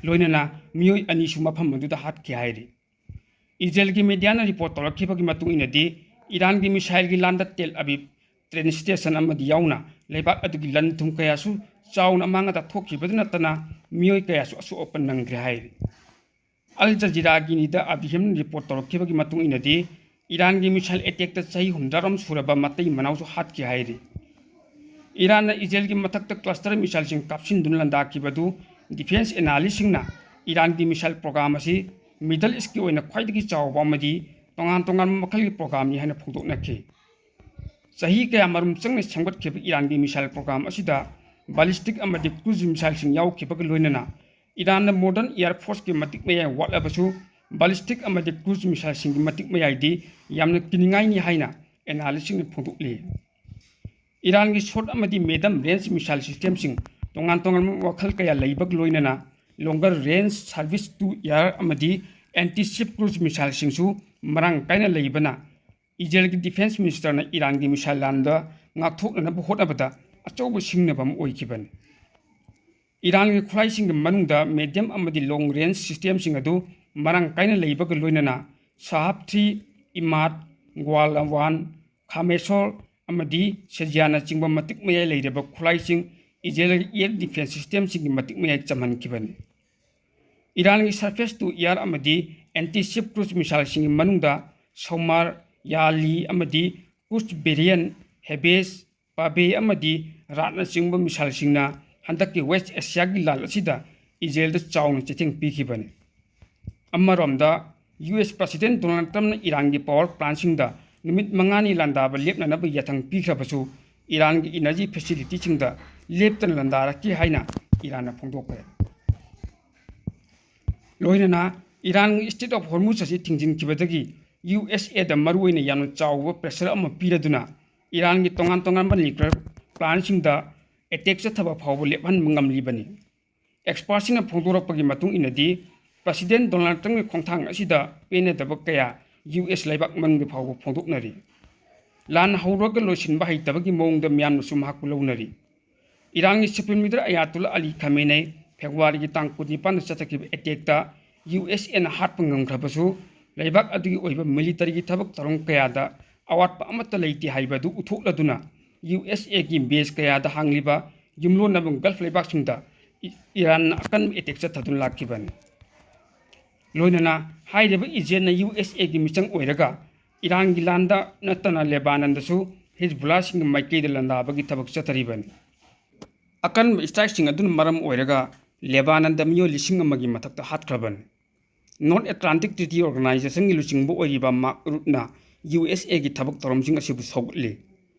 ꯂꯣꯏꯅꯅ ꯃꯤꯑꯣꯏ ꯑꯅꯤꯁꯨ ꯃꯐꯝ ꯑꯗꯨꯗ ꯍꯥꯠꯈꯤ ꯍꯥꯏꯔꯤ꯫ ꯏꯖꯔꯦꯜꯒꯤ mediaꯅ report ꯇꯧꯔꯛꯈꯤꯕꯒꯤ ꯃꯇꯨꯡ ꯏꯟꯅꯗꯤ, ꯏꯔꯥꯟꯒꯤ missileꯒꯤ ꯂꯥꯟꯗ ꯇꯦꯜ ꯑꯕꯤꯕ train station ꯑꯃꯗꯤ ꯌꯥꯎꯅ ꯂꯩꯕꯥꯛ ꯑꯗꯨꯒꯤ ꯂꯟ ꯊꯨꯝ ꯀꯌꯥꯁꯨ ꯆꯥꯎꯅ ꯑꯃꯥꯡ ꯑꯇꯥ ꯊꯣꯛꯈꯤꯕꯗ ꯅꯠꯇꯅ ꯃꯤꯑꯣꯏ ꯀꯌꯥꯁꯨ ꯑꯁꯣꯛ ꯑꯄꯟ ꯅꯪꯈ꯭ꯔꯦ ꯍꯥꯏꯔꯤ꯫ ꯑꯜ ꯖꯖꯤꯔꯥꯒꯤ ꯅꯤꯗꯥ ꯑꯕꯤꯍꯤꯝꯅ report ꯇꯧꯔꯛꯈꯤꯕꯒꯤ ꯃꯇꯨꯡ ꯏꯟꯅꯗꯤ, ꯏꯔꯥꯟꯒꯤ missile attackꯇ ꯆꯍꯤ ꯍꯨꯝꯗ꯭ꯔꯥꯔꯣꯝ ꯁꯨꯔꯕ ꯃꯇꯩ ꯃꯅꯥꯎꯁꯨ ꯍꯥꯠꯈꯤ ꯍꯥꯏꯔꯤ꯫ ꯏꯔꯥꯟꯅ ꯏꯖꯔꯦꯜꯒꯤ ꯃꯊꯛꯇ cluster missileꯁꯤꯡ ꯀꯥꯞꯁꯤꯟꯗꯨꯅ ꯂꯥꯟꯗꯥꯈꯤꯕꯗꯨ Defense analystꯁꯤꯡꯅ ꯏꯔꯥꯟꯒꯤ missile program ꯑꯁꯤ Middle Eastꯀꯤ ꯑꯣꯏꯅ ꯈ꯭ꯋꯥꯏꯗꯒꯤ ꯆꯥꯎꯕ ꯑꯃꯗꯤ ꯇꯣꯉꯥꯟ ꯇꯣꯉꯥꯟꯕ ꯃꯈꯜꯒꯤ programꯅꯤ ꯍꯥꯏꯅ ꯐꯣꯡꯗꯣꯛꯅꯈꯤ꯫ ꯆꯍꯤ ꯀꯌꯥ ꯃꯔꯨꯝ ꯆꯪꯅ ꯁꯦꯝꯒꯠꯈꯤꯕ ꯏꯔꯥꯟꯒꯤ missile program ꯑꯁꯤꯗ ballistic ꯑꯃꯗꯤ cruise missileꯁꯤꯡ ꯌꯥꯎꯈꯤꯕꯒ ꯂꯣꯏꯅꯅ ꯏꯔꯥꯟꯅ modern air forceꯀꯤ ꯃꯇꯤꯛ ꯃꯌꯥꯏ ꯋꯥꯠꯂꯕꯁꯨ ballistic ꯑꯃꯗꯤ cruise missileꯁꯤꯡꯒꯤ ꯃꯇꯤꯛ ꯃꯌꯥꯏꯗꯤ ꯌꯥꯝꯅ ꯀꯤꯅꯤꯡꯉꯥꯏꯅꯤ ꯍꯥꯏꯅ analystꯁꯤꯡꯅ ꯐꯣꯡꯗꯣꯛꯂꯤ꯫ ꯏꯔꯥꯟꯒꯤ short ꯑꯃꯗꯤ medium range missile systemꯁꯤꯡ ꯇꯣꯉꯥꯟ ꯇꯣꯉꯥꯟꯕ ꯃꯈꯜ ꯀꯌꯥ ꯂꯩꯕꯒ ꯂꯣꯏꯅꯅ longer range surface to air ꯑꯃꯗꯤ anti ship cruise missileꯁꯤꯡꯁꯨ ꯃꯔꯥꯡ ꯀꯥꯏꯅ ꯂꯩꯕꯅ ꯏꯖꯔꯦꯜꯒꯤ defense ministerꯅ ꯏꯔꯥꯟꯒꯤ missile ꯂꯥꯟꯗ ꯉꯥꯛꯊꯣꯛꯅꯅꯕ ꯍꯣꯠꯅꯕꯗ ꯑꯆꯧꯕ ꯁꯤꯡꯅꯕ ꯑꯃ ꯑꯣꯏꯈꯤꯕꯅꯤ꯫ ꯏꯔꯥꯟꯒꯤ ꯈꯨꯠꯂꯥꯏꯁꯤꯡꯒꯤ ꯃꯅꯨꯡꯗ medium ꯑꯃꯗꯤ long range systemꯁꯤꯡ ꯑꯗꯨ ꯃꯔꯥꯡ ꯀꯥꯏꯅ ꯂꯩꯕꯒ ꯂꯣꯏꯅꯅ ꯁꯥꯍꯥꯕ three, ꯏꯃꯥꯗ, ꯒ꯭ꯋꯥꯜꯋꯥꯟ, ꯈꯥꯃꯦꯁꯣꯔ ꯑꯃꯗꯤ ꯁꯦꯖꯤꯌꯥꯅꯆꯤꯡꯕ ꯃꯇꯤꯛ ꯃꯌꯥꯏ ꯂꯩꯔꯕ ꯈꯨꯠꯂꯥꯏꯁꯤꯡ ꯏꯖꯔꯦꯜꯒꯤ air defense systemꯁꯤꯡꯒꯤ ꯃꯇꯤꯛ ꯃꯌꯥꯏ ꯆꯝꯍꯟꯈꯤꯕꯅꯤ꯫ ꯏꯔꯥꯟꯒꯤ surface to air ꯑꯃꯗꯤ anti ship cruise missileꯁꯤꯡꯒꯤ ꯃꯅꯨꯡꯗ ꯁꯣꯃꯥꯔ, ꯌꯥꯂꯤ ꯑꯃꯗꯤ cruise variant ꯍꯦꯕꯦꯁ, ꯄꯥꯕꯦ ꯑꯃꯗꯤ ꯔꯥꯠꯅꯆꯤꯡꯕ missileꯁꯤꯡꯅ ꯍꯟꯗꯛꯀꯤ West Asiaꯒꯤ ꯂꯥꯟ ꯑꯁꯤꯗ ꯏꯖꯔꯦꯜꯗ ꯆꯥꯎꯅ ꯆꯩꯊꯦꯡ ꯄꯤꯈꯤꯕꯅꯤ꯫ ꯑꯃꯔꯣꯝꯗ, U S President Donald Trumpꯅ ꯏꯔꯥꯟꯒꯤ power plantꯁꯤꯡꯗ ꯅꯨꯃꯤꯠ ꯃꯉꯥꯅꯤ ꯂꯥꯟꯗꯥꯕ ꯂꯦꯞꯅꯅꯕ ꯌꯥꯊꯪ ꯄꯤꯈ꯭ꯔꯕꯁꯨ, ꯏꯔꯥꯟꯒꯤ energy facilityꯁꯤꯡꯗ ꯂꯦꯞꯇꯅ ꯂꯥꯟꯗꯥꯔꯛꯈꯤ ꯍꯥꯏꯅ ꯏꯔꯥꯟꯅ ꯐꯣꯡꯗꯣꯛꯈ꯭ꯔꯦ꯫ ꯂꯣꯏꯅꯅ ꯏꯔꯥꯟꯒꯤ Strait of Hormuz ꯑꯁꯤ ꯊꯤꯡꯖꯤꯟꯈꯤꯕꯗꯒꯤ U S Aꯗ ꯃꯔꯨꯑꯣꯏꯅ ꯌꯥꯝꯅ ꯆꯥꯎꯕ pressure ꯑꯃ ꯄꯤꯔꯗꯨꯅ ꯏꯔꯥꯟꯒꯤ ꯇꯣꯉꯥꯟ ꯇꯣꯉꯥꯟꯕ nuclear plantꯁꯤꯡꯗ attack ꯆꯠꯊꯕ ꯐꯥꯎꯕ ꯂꯦꯞꯍꯟꯕ ꯉꯝꯂꯤꯕꯅꯤ꯫ Expertꯁꯤꯡꯅ ꯐꯣꯡꯗꯣꯔꯛꯄꯒꯤ ꯃꯇꯨꯡ ꯏꯟꯅꯗꯤ, President Donald Trumpꯀꯤ ꯈꯣꯡꯊꯥꯡ ꯑꯁꯤꯗ ꯄꯦꯟꯅꯗꯕ ꯀꯌꯥ U S ꯂꯩꯕꯥꯛ ꯃꯅꯨꯡꯗ ꯐꯥꯎꯕ ꯐꯣꯡꯗꯣꯛꯅꯔꯤ꯫ ꯂꯥꯟ ꯍꯧꯔꯒ ꯂꯣꯏꯁꯤꯟꯕ ꯍꯩꯇꯕꯒꯤ ꯃꯑꯣꯡꯗ ꯃꯤꯌꯥꯝꯅꯁꯨ ꯃꯍꯥꯛꯄꯨ ꯂꯧꯅꯔꯤ꯫ ꯏꯔꯥꯟꯒꯤ Supreme Leader Ayatollah Ali Khamenei Februaryꯒꯤ ꯇꯥꯡ ꯀꯨꯟꯅꯤꯄꯥꯟꯗ ꯆꯠꯊꯈꯤꯕ attackꯇ U S Aꯅ ꯍꯥꯠꯄ ꯉꯝꯈ꯭ꯔꯕꯁꯨ, ꯂꯩꯕꯥꯛ ꯑꯗꯨꯒꯤ ꯑꯣꯏꯕ militaryꯒꯤ ꯊꯕꯛ ꯊꯧꯔꯝ ꯀꯌꯥꯗ ꯑꯋꯥꯠꯄ ꯑꯃꯠꯇ ꯂꯩꯇꯦ ꯍꯥꯏꯕ ꯑꯗꯨ ꯎꯠꯊꯣꯛꯂꯗꯨꯅ, U S Aꯒꯤ base ꯀꯌꯥꯗ ꯍꯥꯡꯂꯤꯕ ꯌꯨꯝꯂꯣꯟꯅꯕ Gulf ꯂꯩꯕꯥꯛꯁꯤꯡꯗ ꯏ-, ꯏꯔꯥꯟꯅ ꯑꯀꯟꯕ attack ꯆꯠꯊꯗꯨꯅ ꯂꯥꯛꯈꯤꯕꯅꯤ꯫ ꯂꯣꯏꯅꯅ ꯍꯥꯏꯔꯤꯕ ꯏꯖꯔꯦꯜꯅ U S Aꯒꯤ ꯃꯤꯆꯪ ꯑꯣꯏꯔꯒ ꯏꯔꯥꯟꯒꯤ ꯂꯥꯟꯗ ꯅꯠꯇꯅ ꯂꯦꯕꯥꯅꯟꯗꯁꯨ ꯍꯤꯖꯕꯨꯜꯂꯥꯁꯤꯡꯒꯤ ꯃꯥꯏꯀꯩꯗ ꯂꯥꯟꯗꯥꯕꯒꯤ ꯊꯕꯛ ꯆꯠꯊꯔꯤꯕꯅꯤ꯫ ꯑꯀꯟꯕ strikeꯁꯤꯡ ꯑꯗꯨꯅ ꯃꯔꯝ ꯑꯣꯏꯔꯒ ꯂꯦꯕꯥꯅꯟꯗ ꯃꯤꯑꯣꯏ ꯂꯤꯁꯤꯡ ꯑꯃꯒꯤ ꯃꯊꯛꯇ ꯍꯥꯠꯈ꯭ꯔꯕꯅꯤ꯫ North Atlantic Treaty Organization ꯒꯤ ꯂꯨꯆꯤꯡꯕ ꯑꯣꯏꯔꯤꯕ ꯃꯥꯔꯛ ꯔꯨꯠꯅ ꯌꯨ ꯑꯦꯁ ꯑꯦꯒꯤ ꯊꯕꯛ ꯊꯧꯔꯝꯁꯤꯡ ꯑꯁꯤꯕꯨ ꯁꯧꯒꯠꯂꯤ꯫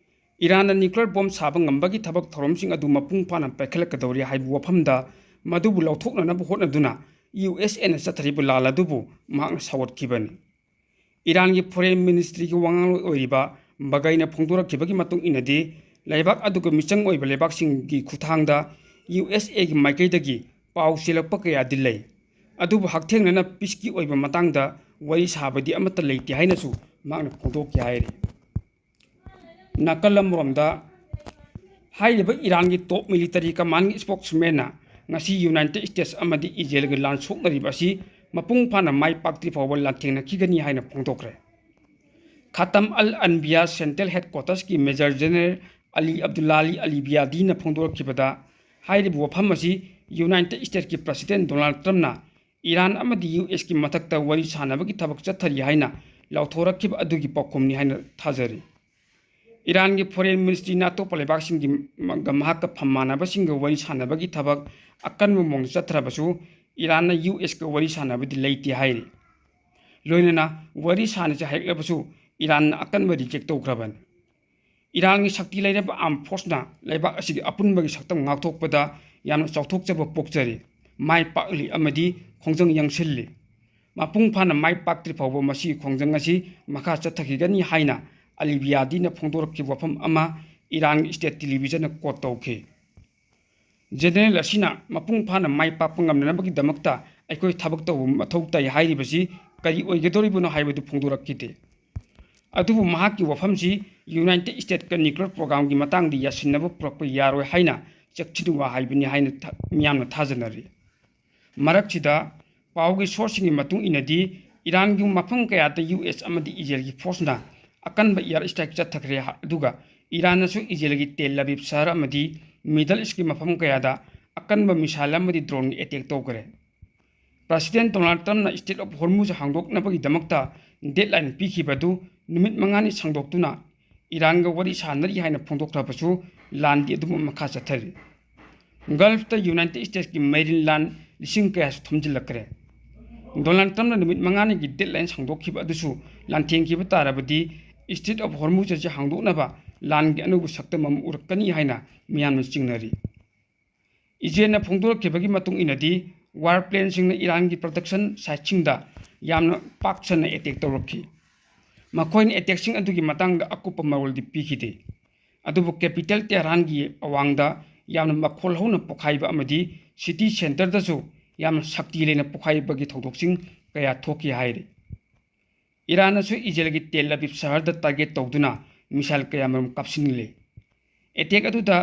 ꯏꯔꯥꯟꯅ nuclear bomb ꯁꯥꯕ ꯉꯝꯕꯒꯤ ꯊꯕꯛ ꯊꯧꯔꯝꯁꯤꯡ ꯑꯗꯨ ꯃꯄꯨꯡ ꯐꯥꯅ ꯄꯥꯏꯈꯠꯂꯛꯀꯗꯧꯔꯤ ꯍꯥꯏꯕ ꯋꯥꯐꯝꯗ ꯃꯗꯨꯕꯨ ꯂꯧꯊꯣꯛꯅꯅꯕ ꯍꯣꯠꯅꯗꯨꯅ ꯌꯨ ꯑꯦꯁ ꯑꯦꯅ ꯆꯠꯊꯔꯤꯕ ꯂꯥꯜ ꯑꯗꯨꯕꯨ ꯃꯍꯥꯛꯅ ꯁꯧꯒꯠꯈꯤꯕꯅꯤ꯫ ꯏꯔꯥꯟꯒꯤ Foreign Ministry ꯒꯤ ꯋꯥꯉꯥꯡꯂꯣꯏ ꯑꯣꯏꯔꯤꯕ ꯕꯒꯩꯅ ꯐꯣꯡꯗꯣꯔꯛꯈꯤꯕꯒꯤ ꯃꯇꯨꯡ ꯏꯟꯅꯗꯤ, ꯂꯩꯕꯥꯛ ꯑꯗꯨꯒ ꯃꯤꯆꯪ ꯑꯣꯏꯕ ꯂꯩꯕꯥꯛꯁꯤꯡꯒꯤ ꯈꯨꯠꯊꯥꯡꯗ ꯌꯨ ꯑꯦꯁ ꯑꯦꯒꯤ ꯃꯥꯏꯀꯩꯗꯒꯤ ꯄꯥꯎ ꯆꯦꯜꯂꯛꯄ ꯀꯌꯥꯗꯤ ꯂꯩ, ꯑꯗꯨꯕꯨ ꯍꯛꯊꯦꯡꯅꯅ peace ꯀꯤ ꯑꯣꯏꯕ ꯃꯇꯥꯡꯗ ꯋꯥꯔꯤ ꯁꯥꯕꯗꯤ ꯑꯃꯠꯇ ꯂꯩꯇꯦ ꯍꯥꯏꯅꯁꯨ ꯃꯍꯥꯛꯅ ꯐꯣꯡꯗꯣꯛꯈꯤ ꯍꯥꯏꯔꯤ꯫ ꯅꯥꯀꯜ ꯑꯃꯔꯣꯝꯗ, ꯍꯥꯏꯔꯤꯕ ꯏꯔꯥꯟꯒꯤ top military command ꯒꯤ spokesman ꯅ ꯉꯁꯤ United States ꯑꯃꯗꯤ ꯏꯖꯔꯦꯜꯒꯤ ꯂꯥꯟ ꯁꯣꯛꯅꯔꯤꯕ ꯑꯁꯤ ꯃꯄꯨꯡ ꯐꯥꯅ ꯃꯥꯏ ꯄꯥꯛꯇ꯭ꯔꯤ ꯐꯥꯎꯕ ꯂꯥꯟꯊꯦꯡꯅꯈꯤꯒꯅꯤ ꯍꯥꯏꯅ ꯐꯣꯡꯗꯣꯛꯈ꯭ꯔꯦ꯫ ꯈꯥꯇꯝ ꯑꯜ ꯑꯟꯕꯤꯌꯥ Central Headquarters ꯀꯤ Major General ꯑꯂꯤ ꯑꯕꯗꯨꯜꯂꯥꯂꯤ ꯑꯂꯤ ꯕꯤꯌꯥꯗꯤꯅ ꯐꯣꯡꯗꯣꯔꯛꯈꯤꯕꯗ, ꯍꯥꯏꯔꯤꯕ ꯋꯥꯐꯝ ꯑꯁꯤ United States ꯀꯤ President Donald Trump ꯅ ꯏꯔꯥꯟ ꯑꯃꯗꯤ ꯌꯨ ꯑꯦꯁ ꯀꯤ ꯃꯊꯛꯇ ꯋꯥꯔꯤ ꯁꯥꯅꯕꯒꯤ ꯊꯕꯛ ꯆꯠꯊꯔꯤ ꯍꯥꯏꯅ ꯂꯥꯎꯊꯣꯔꯛꯈꯤꯕ ꯑꯗꯨꯒꯤ ꯄꯥꯎꯈꯨꯝꯅꯤ ꯍꯥꯏꯅ ꯊꯥꯖꯔꯤ꯫ ꯏꯔꯥꯟꯒꯤ Foreign Ministry ꯅ ꯑꯇꯣꯞꯄ ꯂꯩꯕꯥꯛꯁꯤꯡꯒꯤ ꯃ-, ꯒ ꯃꯍꯥꯛꯀ ꯐꯝꯃꯥꯟꯅꯕꯁꯤꯡꯒ ꯋꯥꯔꯤ ꯁꯥꯅꯕꯒꯤ ꯊꯕꯛ ꯑꯀꯟꯕ ꯃꯑꯣꯡꯗ ꯆꯠꯊꯔꯕꯁꯨ, ꯏꯔꯥꯟꯅ ꯌꯨ ꯑꯦꯁ ꯀ ꯋꯥꯔꯤ ꯁꯥꯅꯕꯗꯤ ꯂꯩꯇꯦ ꯍꯥꯏꯔꯤ꯫ ꯂꯣꯏꯅꯅ ꯋꯥꯔꯤ ꯁꯥꯅꯁꯦ ꯍꯥꯏꯔꯛꯂꯕꯁꯨ, ꯏꯔꯥꯟꯅ ꯑꯀꯟꯕ reject ꯇꯧꯈ꯭ꯔꯕꯅꯤ꯫ ꯏꯔꯥꯟꯒꯤ ꯁꯛꯇꯤ ꯂꯩꯔꯕ armed force ꯅ ꯂꯩꯕꯥꯛ ꯑꯁꯤꯒꯤ ꯑꯄꯨꯟꯕꯒꯤ ꯁꯛꯇꯝ ꯉꯥꯛꯊꯣꯛꯄꯗ ꯌꯥꯝꯅ ꯆꯥꯎꯊꯣꯛꯆꯕ ꯄꯣꯛꯆꯔꯤ, ꯃꯥꯏ ꯄꯥꯛꯂꯤ ꯑꯃꯗꯤ ꯈꯣꯡꯖꯪ ꯌꯥꯡꯁꯤꯜꯂꯤ꯫ ꯃꯄꯨꯡ ꯐꯥꯅ ꯃꯥꯏ ꯄꯥꯛꯇ꯭ꯔꯤ ꯐꯥꯎꯕ ꯃꯁꯤꯒꯤ ꯈꯣꯡꯖꯪ ꯑꯁꯤ ꯃꯈꯥ ꯆꯠꯊꯈꯤꯒꯅꯤ ꯍꯥꯏꯅ ꯑꯂꯤ ꯕꯤꯌꯥꯗꯤꯅ ꯐꯣꯡꯗꯣꯔꯛꯈꯤꯕ ꯋꯥꯐꯝ ꯑꯃ ꯏꯔꯥꯟꯒꯤ state television ꯅ quote ꯇꯧꯈꯤ꯫ General ꯑꯁꯤꯅ ꯃꯄꯨꯡ ꯐꯥꯅ ꯃꯥꯏ ꯄꯥꯛꯄ ꯉꯝꯅꯅꯕꯒꯤꯗꯃꯛꯇ ꯑꯩꯈꯣꯏ ꯊꯕꯛ ꯇꯧꯕ ꯃꯊꯧ ꯇꯥꯏ ꯍꯥꯏꯔꯤꯕꯁꯤ ꯀꯔꯤ ꯑꯣꯏꯒꯗꯧꯔꯤꯕꯅꯣ ꯍꯥꯏꯕꯗꯨ ꯐꯣꯡꯗꯣꯔꯛꯈꯤꯗꯦ꯫ ꯑꯗꯨꯕꯨ ꯃꯍꯥꯛꯀꯤ ꯋꯥꯐꯝꯁꯤ United States ꯀ nuclear program ꯒꯤ ꯃꯇꯥꯡꯗ ꯌꯥꯁꯤꯟꯅꯕ ꯄꯨꯔꯛꯄ ꯌꯥꯔꯣꯏ ꯍꯥꯏꯅ ꯆꯦꯛꯁꯤꯟ ꯋꯥ ꯍꯥꯏꯕꯅꯤ ꯍꯥꯏꯅ ꯊꯥ-, ꯃꯤꯌꯥꯝꯅ ꯊꯥꯖꯅꯔꯤ꯫ ꯃꯔꯛꯁꯤꯗ, ꯄꯥꯎꯒꯤ source ꯁꯤꯡꯒꯤ ꯃꯇꯨꯡ ꯏꯟꯅꯗꯤ, ꯏꯔꯥꯟꯒꯤ ꯃꯐꯝ ꯀꯌꯥꯗ ꯌꯨ ꯑꯦꯁ ꯑꯃꯗꯤ ꯏꯖꯔꯦꯜꯒꯤ force ꯅ ꯑꯀꯟꯕ air strike ꯆꯠꯊꯈ꯭ꯔꯦ ꯍꯥ-, ꯑꯗꯨꯒ ꯏꯔꯥꯟꯅꯁꯨ ꯏꯖꯔꯦꯜꯒꯤ ꯇꯦꯜ ꯑꯕꯤꯕ ꯁꯍꯔ ꯑꯃꯗꯤ Middle East ꯀꯤ ꯃꯐꯝ ꯀꯌꯥꯗ ꯑꯀꯟꯕ missile ꯑꯃꯗꯤ drone ꯒꯤ attack ꯇꯧꯈ꯭ꯔꯦ꯫ President Donald Trump ꯅ Strait of Hormuz ꯍꯥꯡꯗꯣꯛꯅꯕꯒꯤꯗꯃꯛꯇ deadline ꯄꯤꯈꯤꯕ ꯑꯗꯨ ꯅꯨꯃꯤꯠ ꯃꯉꯥꯅꯤ ꯁꯥꯡꯗꯣꯛꯇꯨꯅ ꯏꯔꯥꯟꯒ ꯋꯥꯔꯤ ꯁꯥꯅꯔꯤ ꯍꯥꯏꯅ ꯐꯣꯡꯗꯣꯛꯈ꯭ꯔꯕꯁꯨ, ꯂꯥꯟꯗꯤ ꯑꯗꯨꯝ ꯃꯈꯥ ꯆꯠꯊꯔꯤ꯫ ꯒꯜꯐꯇ ꯌꯨꯅꯥꯏꯇꯦꯗ ꯁ꯭ꯇꯦꯠꯁꯀꯤ ꯃꯦꯔꯤꯟ ꯂꯥꯟ ꯂꯤꯁꯤꯡ ꯀꯌꯥꯁꯨ ꯊꯝꯖꯤꯜꯂꯛꯈ꯭ꯔꯦ꯫ ꯗꯣꯅꯥꯜꯗ ꯇ꯭ꯔꯝꯞꯅ ꯅꯨꯃꯤꯠ ꯃꯉꯥꯅꯤꯒꯤ ꯗꯦꯗꯂꯥꯏꯟ ꯁꯥꯡꯗꯣꯛꯈꯤꯕ ꯑꯗꯨꯁꯨ ꯂꯥꯟꯊꯦꯡꯈꯤꯕ ꯇꯥꯔꯕꯗꯤ, ꯁ꯭ꯇ꯭ꯔꯦꯠ ꯑꯣꯐ ꯍꯣꯔꯃꯨꯖ ꯑꯁꯤ ꯍꯥꯡꯗꯣꯛꯅꯕ ꯂꯥꯟꯒꯤ ꯑꯅꯧꯕ ꯁꯛꯇꯝ ꯑꯃ ꯎꯔꯛꯀꯅꯤ ꯍꯥꯏꯅ ꯃꯤꯌꯥꯝꯅ ꯆꯤꯡꯅꯔꯤ꯫ ꯏꯖꯔꯦꯜꯅ ꯐꯣꯡꯗꯣꯔꯛꯈꯤꯕꯒꯤ ꯃꯇꯨꯡ ꯏꯟꯅꯗꯤ, ꯋꯥꯔ ꯄ꯭ꯂꯦꯟꯁꯤꯡꯅ ꯏꯔꯥꯟꯒꯤ ꯄ꯭ꯔꯗꯛꯁꯟ ꯁꯥꯏꯠꯁꯤꯡꯗ ꯌꯥꯝꯅ ꯄꯥꯛ ꯁꯟꯅ ꯑꯦꯇꯦꯛ ꯇꯧꯔꯛꯈꯤ꯫ ꯃꯈꯣꯏꯅ ꯑꯦꯇꯦꯛꯁꯤꯡ ꯑꯗꯨꯒꯤ ꯃꯇꯥꯡꯗ ꯑꯀꯨꯞꯄ ꯃꯔꯣꯜꯗꯤ ꯄꯤꯈꯤꯗꯦ꯫ ꯑꯗꯨꯕꯨ ꯀꯦꯄꯤꯇꯦꯜ ꯇꯦꯍꯔꯥꯟꯒꯤ ꯑꯋꯥꯡꯗ ꯌꯥꯝꯅ ꯃꯈꯣꯜ ꯍꯧꯅ ꯄꯣꯈꯥꯏꯕ ꯑꯃꯗꯤ ꯁꯤꯇꯤ ꯁꯦꯟꯇꯔꯗꯁꯨ ꯌꯥꯝꯅ ꯁꯛꯇꯤ ꯂꯩꯅ ꯄꯣꯈꯥꯏꯕꯒꯤ ꯊꯧꯗꯣꯛꯁꯤꯡ ꯀꯌꯥ ꯊꯣꯛꯈꯤ ꯍꯥꯏꯔꯤ꯫ ꯏꯔꯥꯟꯅꯁꯨ ꯏꯖꯔꯦꯜꯒꯤ ꯇꯦꯜ ꯑꯕꯤꯕ ꯁꯍꯔꯗ ꯇꯥꯔꯒꯦꯠ ꯇꯧꯗꯨꯅ ꯃꯤꯁꯥꯏꯜ ꯀꯌꯥꯃꯔꯨꯝ ꯀꯥꯞꯁꯤꯜꯂꯦ꯫ ꯑꯦꯇꯦꯛ ꯑꯗꯨꯗ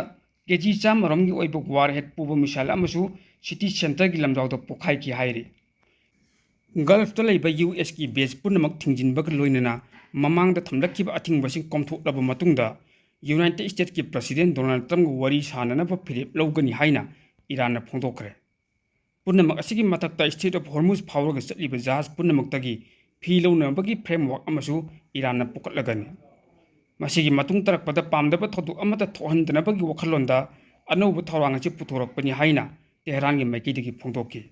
ꯀꯦꯖꯤ ꯆꯥꯝꯃꯔꯣꯝꯒꯤ ꯑꯣꯏꯕ ꯋꯥꯔꯍꯦꯗ ꯄꯨꯕ ꯃꯤꯁꯥꯏꯜ ꯑꯃꯁꯨ ꯁꯤꯇꯤ ꯁꯦꯟꯇꯔꯒꯤ ꯂꯝꯖꯥꯎꯗ ꯄꯣꯈꯥꯏꯈꯤ ꯍꯥꯏꯔꯤ꯫ ꯒꯜꯐꯇ ꯂꯩꯕ ꯌꯨ ꯑꯦꯁꯀꯤ ꯕꯦꯖ ꯄꯨꯝꯅꯃꯛ ꯊꯤꯡꯖꯤꯟꯕꯒ ꯂꯣꯏꯅꯅ ꯃꯃꯥꯡꯗ ꯊꯝꯂꯛꯈꯤꯕ ꯑꯊꯤꯡꯕꯁꯤꯡ ꯀꯣꯝꯊꯣꯛꯂꯕ ꯃꯇꯨꯡꯗ, ꯌꯨꯅꯥꯏꯇꯦꯗ ꯁ꯭ꯇꯦꯠꯁꯀꯤ ꯄ꯭ꯔꯁꯤꯗꯦꯟ ꯗꯣꯅꯥꯜꯗ ꯇ꯭ꯔꯝꯞꯒ ꯋꯥꯔꯤ ꯁꯥꯅꯅꯕ ꯐꯤꯔꯦꯞ ꯂꯧꯒꯅꯤ ꯍꯥꯏꯅ ꯏꯔꯥꯟꯅ ꯐꯣꯡꯗꯣꯛꯈ꯭ꯔꯦ꯫ ꯄꯨꯝꯅꯃꯛ ꯑꯁꯤꯒꯤ ꯃꯊꯛꯇ, ꯁ꯭ꯇ꯭ꯔꯦꯠ ꯑꯣꯐ ꯍꯣꯔꯃꯨꯖ ꯐꯥꯎꯔꯒ ꯆꯠꯂꯤꯕ ꯖꯍꯥꯖ ꯄꯨꯝꯅꯃꯛꯇꯒꯤ ꯐꯤ ꯂꯧꯅꯕꯒꯤ ꯐ꯭ꯔꯦꯝꯋꯥꯔꯛ ꯑꯃꯁꯨ ꯏꯔꯥꯟꯅ ꯄꯨꯈꯠꯂꯒꯅꯤ꯫ ꯃꯁꯤꯒꯤ ꯃꯇꯨꯡ ꯇꯥꯔꯛꯄꯗ ꯄꯥꯝꯗꯕ ꯊꯧꯗꯣꯛ ꯑꯃꯠꯇ ꯊꯣꯛꯍꯟꯗꯅꯕꯒꯤ ꯋꯥꯈꯜꯂꯣꯟꯗ ꯑꯅꯧꯕ ꯊꯧꯔꯥꯡ ꯑꯁꯤ ꯄꯨꯊꯣꯔꯛꯄꯅꯤ ꯍꯥꯏꯅ ꯇꯦꯍꯔꯥꯟꯒꯤ ꯃꯥꯏꯀꯩꯗꯒꯤ ꯐꯣꯡꯗꯣꯛꯈꯤ꯫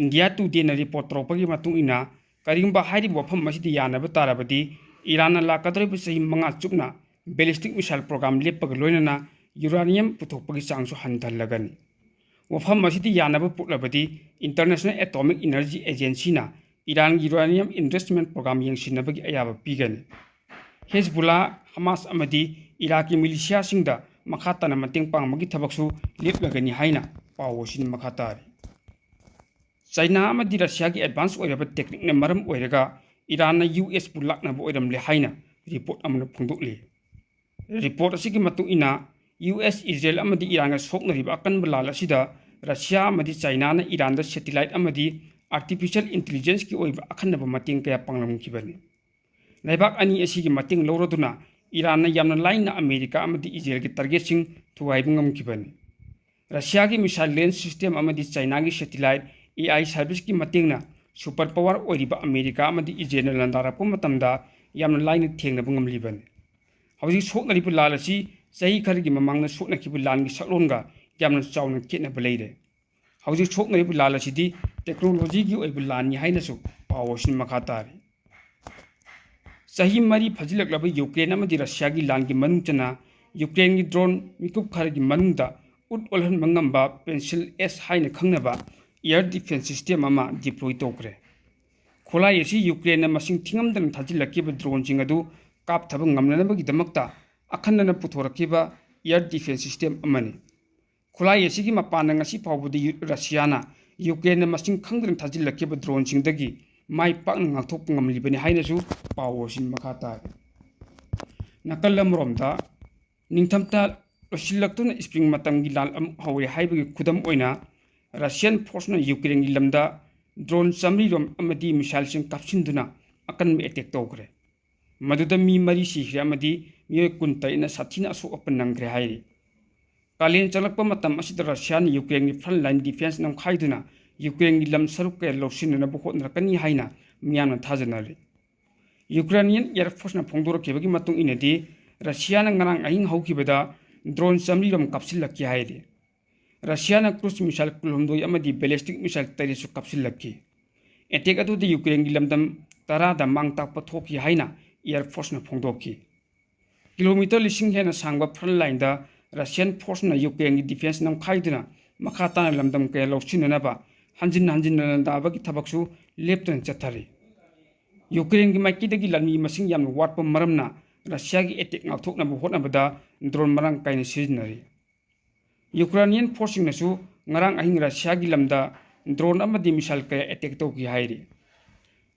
ꯏꯟꯗꯤꯌꯥ ꯇꯨꯗꯦꯅ ꯔꯤꯄꯣꯔꯠ ꯇꯧꯔꯛꯄꯒꯤ ꯃꯇꯨꯡ ꯏꯟꯅ, ꯀꯔꯤꯒꯨꯝꯕ ꯍꯥꯏꯔꯤꯕ ꯋꯥꯐꯝ ꯑꯁꯤꯗ ꯌꯥꯅꯕ ꯇꯥꯔꯕꯗꯤ, ꯏꯔꯥꯟꯅ ꯂꯥꯛꯀꯗꯧꯔꯤꯕ ꯆꯍꯤ ꯃꯉꯥ ꯆꯨꯞꯅ ꯕꯦꯂꯤꯁꯇꯤꯛ ꯃꯤꯁꯥꯏꯜ ꯄ꯭ꯔꯣꯒ꯭ꯔꯥꯝ ꯂꯦꯞꯄꯒ ꯂꯣꯏꯅꯅ ꯌꯨꯔꯥꯅꯤꯌꯝ ꯄꯨꯊꯣꯛꯄꯒꯤ ꯆꯥꯡꯁꯨ ꯍꯟꯊꯍꯜꯂꯒꯅꯤ꯫ ꯋꯥꯐꯝ ꯑꯁꯤꯗ ꯌꯥꯅꯕ ꯄꯨꯔꯛꯂꯕꯗꯤ, ꯏꯟꯇꯔꯅꯦꯁꯅꯦꯜ ꯑꯦꯇꯣꯃꯤꯛ ꯏꯅꯔꯖꯤ ꯑꯦꯖꯦꯟꯁꯤꯅ ꯏꯔꯥꯟꯒꯤ ꯌꯨꯔꯥꯅꯤꯌꯝ ꯏꯟꯚꯦꯁ꯭ꯠꯃꯦꯟꯠ ꯄ꯭ꯔꯣꯒ꯭ꯔꯥꯝ ꯌꯦꯡꯁꯤꯟꯅꯕꯒꯤ ꯑꯌꯥꯕ ꯄꯤꯒꯅꯤ꯫ ꯍꯦꯖꯕꯨꯂꯥ, ꯍꯃꯥꯁ ꯑꯃꯗꯤ ꯏꯔꯥꯛꯀꯤ ꯃꯤꯂꯤꯁꯤꯌꯥꯁꯤꯡꯗ ꯃꯈꯥ ꯇꯥꯅ ꯃꯇꯦꯡ ꯄꯥꯡꯕꯒꯤ ꯊꯕꯛꯁꯨ ꯂꯦꯞꯂꯒꯅꯤ ꯍꯥꯏꯅ ꯄꯥꯎ ꯑꯁꯤꯅ ꯃꯈꯥ ꯇꯥꯔꯤ꯫ ꯆꯥꯏꯅꯥ ꯑꯃꯗꯤ ꯔꯁꯤꯌꯥꯒꯤ ꯑꯦꯗꯚꯥꯟꯁ ꯑꯣꯏꯔꯕ ꯇꯦꯛꯅꯤꯛꯅ ꯃꯔꯝ ꯑꯣꯏꯔꯒ ꯏꯔꯥꯟꯅ ꯌꯨ ꯑꯦꯁꯄꯨ ꯂꯥꯛꯅꯕ ꯑꯣꯏꯔꯝꯂꯦ ꯍꯥꯏꯅ ꯔꯤꯄꯣꯔꯠ ꯑꯃꯅ ꯐꯣꯡꯗꯣꯛꯂꯤ꯫ ꯔꯤꯄꯣꯔꯠ ꯑꯁꯤꯒꯤ ꯃꯇꯨꯡ ꯏꯟꯅ, ꯌꯨ ꯑꯦꯁ, ꯏꯖꯔꯦꯜ ꯑꯃꯗꯤ ꯏꯔꯥꯟꯒ ꯁꯣꯛꯅꯔꯤꯕ ꯑꯀꯟꯕ ꯂꯥꯟ ꯑꯁꯤꯗ ꯔꯁꯤꯌꯥ ꯑꯃꯗꯤ ꯆꯥꯏꯅꯥꯅ ꯏꯔꯥꯟꯗ ꯁꯦꯇꯤꯂꯥꯏꯠ ꯑꯃꯗꯤ ꯑꯥꯔꯇꯤꯐꯤꯁꯤꯌꯦꯜ ꯏꯟꯇꯦꯂꯤꯖꯦꯟꯁꯀꯤ ꯑꯣꯏꯕ ꯑꯈꯟꯅꯕ ꯃꯇꯦꯡ ꯀꯌꯥ ꯄꯥꯡꯂꯝꯈꯤꯕꯅꯤ꯫ ꯂꯩꯕꯥꯛ ꯑꯅꯤ ꯑꯁꯤꯒꯤ ꯃꯇꯦꯡ ꯂꯧꯔꯗꯨꯅ ꯏꯔꯥꯟꯅ ꯌꯥꯝꯅ ꯂꯥꯏꯅ ꯑꯃꯦꯔꯤꯀꯥ ꯑꯃꯗꯤ ꯏꯖꯔꯦꯜꯒꯤ ꯇꯥꯔꯒꯦꯠꯁꯤꯡ ꯊꯨꯒꯥꯏꯕ ꯉꯝꯈꯤꯕꯅꯤ꯫ ꯔꯁꯤꯌꯥꯒꯤ ꯃꯤꯁꯥꯏꯜ ꯂꯦꯟꯁ ꯁꯤꯁꯇꯦꯝ ꯑꯃꯗꯤ ꯆꯥꯏꯅꯥꯒꯤ ꯁꯦꯇꯤꯂꯥꯏꯠ ꯑꯦ ꯑꯥꯏ ꯁꯔꯚꯤꯁꯀꯤ ꯃꯇꯦꯡꯅ ꯁꯨꯄꯔ ꯄꯥꯋꯔ ꯑꯣꯏꯔꯤꯕ ꯑꯃꯦꯔꯤꯀꯥ ꯑꯃꯗꯤ ꯏꯖꯔꯦꯜꯅ ꯂꯥꯟꯗꯥꯔꯛꯄ ꯃꯇꯝꯗ ꯌꯥꯝꯅ ꯂꯥꯏꯅ ꯊꯦꯡꯅꯕ ꯉꯝꯂꯤꯕꯅꯤ꯫ ꯍꯧꯖꯤꯛ ꯁꯣꯛꯅꯔꯤꯕ ꯂꯥꯟ ꯑꯁꯤ ꯆꯍꯤ ꯈꯔꯒꯤ ꯃꯃꯥꯡꯗ ꯁꯣꯛꯅꯈꯤꯕ ꯂꯥꯟꯒꯤ ꯁꯛꯂꯣꯟꯒ ꯌꯥꯝꯅ ꯆꯥꯎꯅ ꯈꯦꯠꯅꯕ ꯂꯩꯔꯦ꯫ ꯍꯧꯖꯤꯛ ꯁꯣꯛꯅꯔꯤꯕ ꯂꯥꯟ ꯑꯁꯤꯗꯤ technologyꯒꯤ ꯑꯣꯏꯕ ꯂꯥꯟꯅꯤ ꯍꯥꯏꯅꯁꯨ ꯄꯥꯎ ꯑꯁꯤꯅ ꯃꯈꯥ ꯇꯥꯔꯤ꯫ ꯆꯍꯤ ꯃꯔꯤ ꯐꯥꯖꯤꯜꯂꯛꯂꯕ ꯌꯨꯀ꯭ꯔꯦꯟ ꯑꯃꯗꯤ ꯔꯁꯤꯌꯥꯒꯤ ꯂꯥꯟꯒꯤ ꯃꯅꯨꯡ ꯆꯟꯅ ꯌꯨꯀ꯭ꯔꯦꯟꯒꯤ drone ꯃꯤꯀꯨꯞ ꯈꯔꯒꯤ ꯃꯅꯨꯡꯗ ꯎꯠ ꯑꯣꯜꯍꯟꯕ ꯉꯝꯕ Pencil S ꯍꯥꯏꯅ ꯈꯪꯅꯕ air defense system ꯑꯃ deploy ꯇꯧꯈ꯭ꯔꯦ꯫ ꯈꯨꯠꯂꯥꯏ ꯑꯁꯤ ꯌꯨꯀ꯭ꯔꯦꯟꯅ ꯃꯁꯤꯡ ꯊꯤꯉꯝꯗꯅ ꯊꯥꯖꯤꯜꯂꯛꯈꯤꯕ droneꯁꯤꯡ ꯑꯗꯨ ꯀꯥꯞꯊꯕ ꯉꯝꯅꯅꯕꯒꯤꯗꯃꯛꯇ ꯑꯈꯟꯅꯅ ꯄꯨꯊꯣꯔꯛꯈꯤꯕ air defense system ꯑꯃꯅꯤ꯫ ꯈꯨꯠꯂꯥꯏ ꯑꯁꯤꯒꯤ ꯃꯄꯥꯟꯅ ꯉꯁꯤ ꯐꯥꯎꯕꯗ ꯌꯨ-, ꯔꯁꯤꯌꯥꯅ ꯌꯨꯀ꯭ꯔꯦꯟꯅ ꯃꯁꯤꯡ ꯈꯪꯗꯅ ꯊꯥꯖꯤꯜꯂꯛꯈꯤꯕ droneꯁꯤꯡꯗꯒꯤ ꯃꯥꯏ ꯄꯥꯛꯅ ꯉꯥꯛꯊꯣꯛꯄ ꯉꯝꯂꯤꯕꯅꯤ ꯍꯥꯏꯅꯁꯨ ꯄꯥꯎ ꯑꯁꯤꯅ ꯃꯈꯥ ꯇꯥꯔꯤ꯫ ꯅꯥꯀꯜ ꯑꯃꯔꯣꯝꯗ, ꯅꯤꯡꯊꯝꯊꯥ ꯂꯣꯏꯁꯤꯜꯂꯛꯇꯨꯅ spring ꯃꯇꯝꯒꯤ ꯂꯥꯟ ꯑꯃꯨꯛ ꯍꯧꯔꯦ ꯍꯥꯏꯕꯒꯤ ꯈꯨꯗꯝ ꯑꯣꯏꯅ, Russian forceꯅ ꯌꯨꯀ꯭ꯔꯦꯟꯒꯤ ꯂꯝꯗ drone ꯆꯥꯃꯔꯤ ꯔꯣꯝ ꯑꯃꯗꯤ missileꯁꯤꯡ ꯀꯥꯞꯁꯤꯟꯗꯨꯅ ꯑꯀꯟꯕ attack ꯇꯧꯈ꯭ꯔꯦ꯫ ꯃꯗꯨꯗ ꯃꯤ ꯃꯔꯤ ꯁꯤꯈ꯭ꯔꯦ ꯑꯃꯗꯤ ꯃꯤꯑꯣꯏ ꯀꯨꯟꯇꯔꯦꯠꯅ ꯁꯥꯊꯤꯅ ꯑꯁꯣꯛ ꯑꯄꯟ ꯅꯪꯈ꯭ꯔꯦ ꯍꯥꯏꯔꯤ꯫ ꯀꯥꯂꯦꯟ ꯆꯪꯂꯛꯄ ꯃꯇꯝ ꯑꯁꯤꯗ ꯔꯁꯤꯌꯥꯅ ꯌꯨꯀ꯭ꯔꯦꯟꯒꯤ front line defense ꯅꯝꯈꯥꯏꯗꯨꯅ ꯌꯨꯀ꯭ꯔꯦꯟꯒꯤ ꯂꯝ ꯁꯔꯨꯛ ꯀꯌꯥ ꯂꯧꯁꯤꯟꯅꯅꯕ ꯍꯣꯠꯅꯔꯛꯀꯅꯤ ꯍꯥꯏꯅ ꯃꯤꯌꯥꯝꯅ ꯊꯥꯖꯅꯔꯤ꯫ Ukrainian Air Forceꯅ ꯐꯣꯡꯗꯣꯔꯛꯈꯤꯕꯒꯤ ꯃꯇꯨꯡ ꯏꯟꯅꯗꯤ, ꯔꯁꯤꯌꯥꯅ ꯉꯔꯥꯡ ꯑꯍꯤꯡ ꯍꯧꯈꯤꯕꯗ drone ꯆꯥꯃꯔꯤ ꯔꯣꯝ ꯀꯥꯞꯁꯤꯜꯂꯛꯈꯤ ꯍꯥꯏꯔꯤ꯫ ꯔꯁꯤꯌꯥꯅ cruise missile ꯀꯨꯟꯍꯨꯝꯗꯣꯏ ꯑꯃꯗꯤ ballistic missile ꯇꯔꯦꯠꯁꯨ ꯀꯥꯞꯁꯤꯜꯂꯛꯈꯤ꯫ Attack ꯑꯗꯨꯗ ꯌꯨꯀ꯭ꯔꯦꯟꯒꯤ ꯂꯝꯗꯝ ꯇꯔꯥꯗ ꯃꯥꯡ ꯇꯥꯛꯄ ꯊꯣꯛꯈꯤ ꯍꯥꯏꯅ Air Forceꯅ ꯐꯣꯡꯗꯣꯛꯈꯤ꯫ Kilometre ꯂꯤꯁꯤꯡ ꯍꯦꯟꯅ ꯁꯥꯡꯕ front lineꯗ Russian forceꯅ ꯌꯨꯀ꯭ꯔꯦꯟꯒꯤ defense ꯅꯝꯈꯥꯏꯗꯨꯅ ꯃꯈꯥ ꯇꯥꯅ ꯂꯝꯗꯝ ꯀꯌꯥ ꯂꯧꯁꯤꯟꯅꯅꯕ ꯍꯟꯖꯤꯟ ꯍꯟꯖꯤꯟꯅ ꯂꯥꯟꯗꯥꯕꯒꯤ ꯊꯕꯛꯁꯨ ꯂꯦꯞꯇꯅ ꯆꯠꯊꯔꯤ꯫ ꯌꯨꯀ꯭ꯔꯦꯟꯒꯤ ꯃꯥꯏꯀꯩꯗꯒꯤ ꯂꯥꯟꯃꯤ ꯃꯁꯤꯡ ꯌꯥꯝꯅ ꯋꯥꯠꯄ ꯃꯔꯝꯅ ꯔꯁꯤꯌꯥꯒꯤ attack ꯉꯥꯛꯊꯣꯛꯅꯕ ꯍꯣꯠꯅꯕꯗ drone ꯃꯔꯥꯡ ꯀꯥꯏꯅ ꯁꯤꯖꯤꯟꯅꯔꯤ꯫ Ukrainian forceꯁꯤꯡꯅꯁꯨ ꯉꯔꯥꯡ ꯑꯍꯤꯡ ꯔꯁꯤꯌꯥꯒꯤ ꯂꯝꯗ drone ꯑꯃꯗꯤ missile ꯀꯌꯥ attack ꯇꯧꯈꯤ ꯍꯥꯏꯔꯤ꯫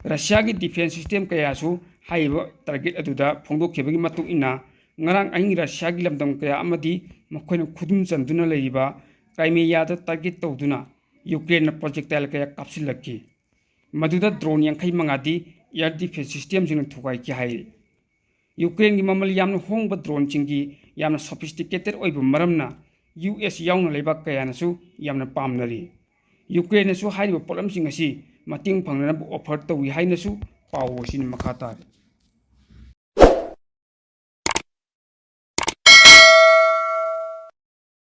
ꯔꯁꯤꯌꯥꯒꯤ defense system ꯀꯌꯥꯁꯨ ꯍꯥꯏꯔꯤꯕ target ꯑꯗꯨꯗ ꯐꯣꯡꯗꯣꯛꯈꯤꯕꯒꯤ ꯃꯇꯨꯡ ꯏꯟꯅ, ꯉꯔꯥꯡ ꯑꯍꯤꯡ ꯔꯁꯤꯌꯥꯒꯤ ꯂꯝꯗꯝ ꯀꯌꯥ ꯑꯃꯗꯤ ꯃꯈꯣꯏꯅ ꯈꯨꯗꯨꯝ ꯆꯟꯗꯨꯅ ꯂꯩꯔꯤꯕ Crimeaꯗ target ꯇꯧꯗꯨꯅ ꯌꯨꯀ꯭ꯔꯦꯟꯅ projectile ꯀꯌꯥ ꯀꯥꯞꯁꯤꯜꯂꯛꯈꯤ꯫ ꯃꯗꯨꯗ drone ꯌꯥꯡꯈꯩ ꯃꯉꯥꯗꯤ air defense systemꯁꯤꯡꯅ ꯊꯨꯒꯥꯏꯈꯤ ꯍꯥꯏꯔꯤ꯫ ꯌꯨꯀ꯭ꯔꯦꯟꯒꯤ ꯃꯃꯜ ꯌꯥꯝꯅ ꯍꯣꯡꯕ droneꯁꯤꯡꯒꯤ ꯌꯥꯝꯅ sophisticated ꯑꯣꯏꯕ ꯃꯔꯝꯅ U S ꯌꯥꯎꯅ ꯂꯩꯕꯥꯛ ꯀꯌꯥꯅꯁꯨ ꯌꯥꯝꯅ ꯄꯥꯝꯅꯔꯤ꯫ ꯌꯨꯀ꯭ꯔꯦꯟꯅꯁꯨ ꯍꯥꯏꯔꯤꯕ ꯄꯣꯠꯂꯝꯁꯤꯡ ꯑꯁꯤ ꯃꯇꯦꯡ ꯐꯪꯅꯅꯕ offer ꯇꯧꯏ ꯍꯥꯏꯅꯁꯨ ꯄꯥꯎ ꯑꯁꯤꯅ ꯃꯈꯥ ꯇꯥꯔꯤ꯫